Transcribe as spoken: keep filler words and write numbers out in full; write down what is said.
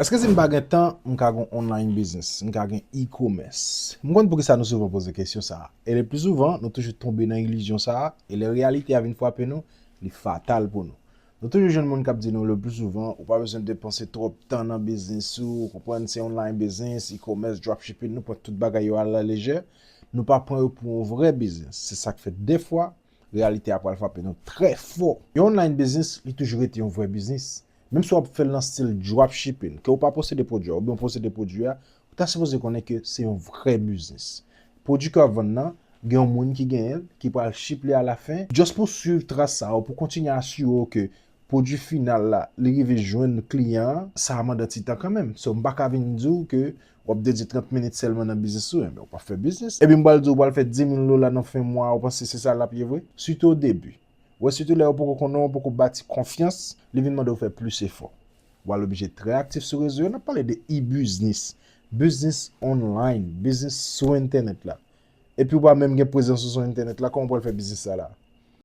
Èske si m pa gen tan, m ka gen online business, m ka gen e-commerce? M konn poukisa nou souvan poze kesyon sa a. E le pli souvan, nou toujou tonbe nan ilizyon sa a, e lè reyalite a vin frape nou, li fatal pou nou. Nou toujou jwenn moun k ap di nou le pli souvan, ou pa bezwen depanse twòp tan nan biznis ou, ou konprann, se online business, e-commerce, dropshipping, nou pran tout bagay yo alalejè, nou pa pran yo pou yon vrè biznis. Se sa k fè defwa, reyalite a pral frape nou trè fò. Yon online business, li toujou rete yon vrè biznis. Menm si w ap fè l nan stil dropshipping, ke w pa posede pwodui a, oubyen w posede pwodui a, ou ta sipoze konnen ke se yon vrè biznis. Pwodui ke w ap vann nan, gen yon moun ki genyen l, ki pral ship li alafen. Just pou swiv tras sa yo, pou kontinye asire w ke pwodui final la, li rive jwenn kliyan an, sa a mande ti tan kanmenm. So, m pa ka vin di w ke w ap dedye trant minit sèlman nan biznis ou, enben, w p ap fè biznis. Epi m pral di w, w pral fè dis mil dola nan fen mwa, ou panse se sa l ap ye vre? Sitou o debi. Wè, sitou lè yo poko konnen w, poko bati konfyans, li vin mande w fè plis efò. W al oblije trè aktif sou rezo yo, n ap pale de e-business, biznis online, biznis sou entènèt la. Epi w pa menm gen prezans ou sou entènèt la, kòman w pral fè biznis sa la?